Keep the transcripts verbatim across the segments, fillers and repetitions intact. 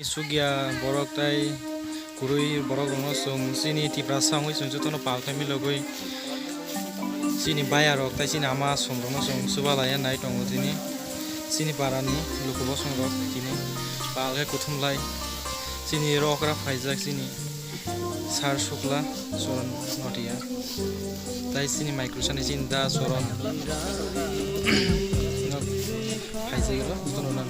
Sugya borok tai kwrwi borok rokno chwng chini Tiprasa wngwi chwng jotono pal khai milogwi chini baya rok tai chini ama song rokno chwng chuba laiya nai tongo tini chini para ni luku bosong rok tini pal khai kuthum lai chini rok rak phaijak chini sir Shukla Choron Notia tai chini mai kwrwsani chini da Choron no phaijak rw jotono nang.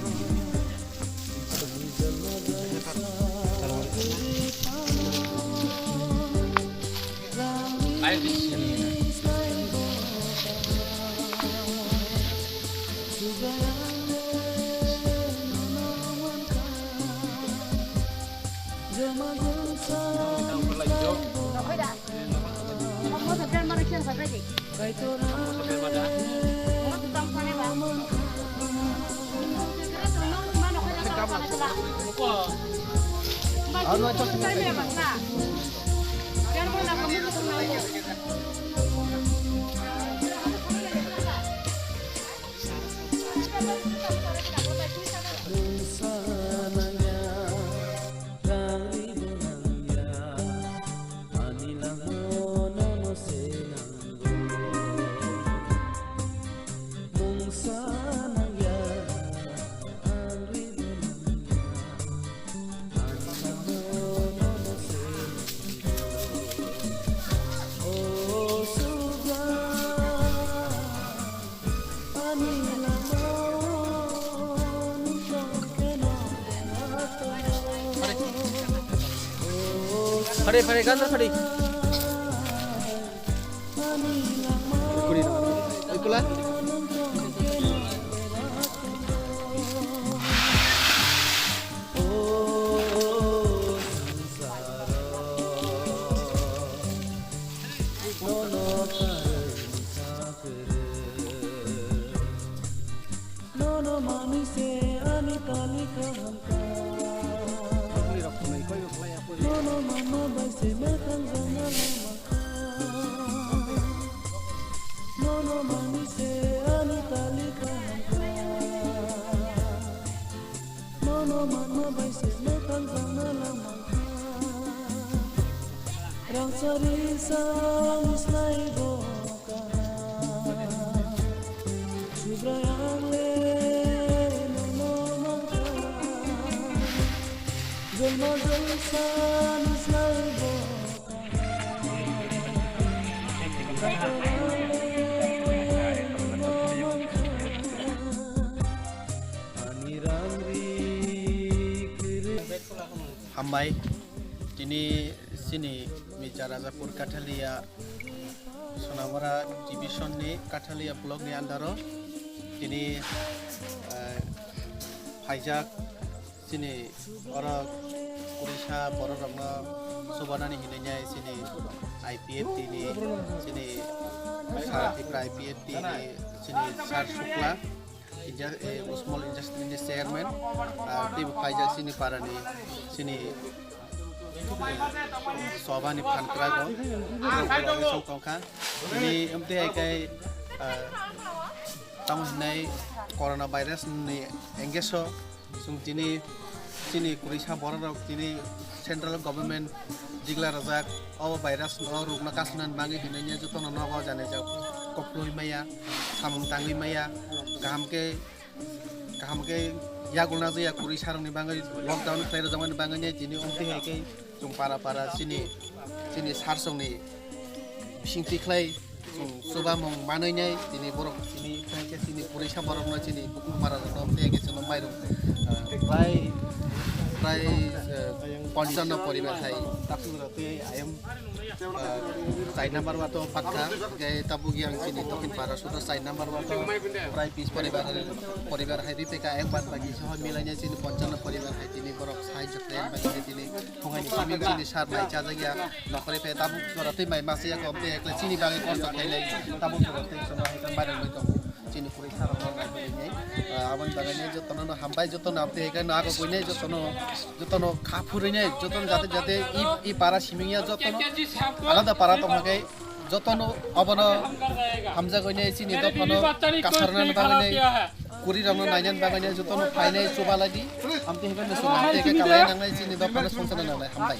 Phari, phari, ganjal phari. Kuri, kuri. Oi, kula. Nono manwi se ani tali kaham kha. Nono mama bai se mwkhang jana lama kha. Nono manwi se ani tali kaham kha. Nono mama bai se mwkhang jana lama kha. Rang sari sang slai bo kaham. Subrai ang le nono mangkha. Jolma jolsa ni slai bo kaham. Ani rang ri kiri. Hambai, tini chini Micha Rajapur Kathalia Sonamara division ni Kathalia block ni under o tini, eh, phaijak chini oro kurisa borok rokno chubanani hinwi nai chini I P F T ni chini Sir Tipra I P F T ni chini Sir Shukla. Inja-, eh, small industry ni chairman, ah, tei bo phaijak chini para ni, chini, eh, soba ni phan kwrago, song tongkha. Tini amtwi hai khe, ah, tamo hinai corona virus ni engage o chwng tini, chini kurisa borok rok tini central government jigla rajak, o virus no rukna kasna bagwi hinwi jotono nogo jani jak koploi maya, samung tangwi maya, kaham khe, kaham khe yagulna jaya kurisa rokni bagwi lockdown khlai rwjakmani bagwi tini omtwi hai khe chwng para para chini, chini sir songni bisingtwi khlai chwng chubamung manwi nai tini borok tini khe chini kurisa borokno chini bukung para rokno tei khe chwngno mairum, ah, prai, prai, ah, ponchanno poribar hai. Ah, chai number wato pakha, khe tabuk yang chini tokin para sudo chai number wato prai bis poribar hai, poribar hai ripeka ayang bad bagi soho milainai chini ponchanno poribar hai tini borok sahajyo khlai bagi tini thongani simi chini sar mai chajak ya. Nokori phe tabuk jora twi mai masa ya kom tei ekle chini bagwi kosto khailai tabuk jora twi sono hai kan bareng bai tongo. Chini kurui sarok no nai bwlwi nai, ah, aboni bagwi nai jotono no hambai jotono abtwi hai kan ago bwinai jotono, jotono kha phurwi nai jotono jate jate i, i para siming ya jotono alada para tongma khe jotono obono hamjagwi nai chini dophano kasarna bagwi nai. Kwrwi rokno nainani bagwi jotono phainai chubalai di. Amtwi hwnkhe mwswk amtwi hwnkhe kalai nangnai chini dophano songchana nangnai. Hambai.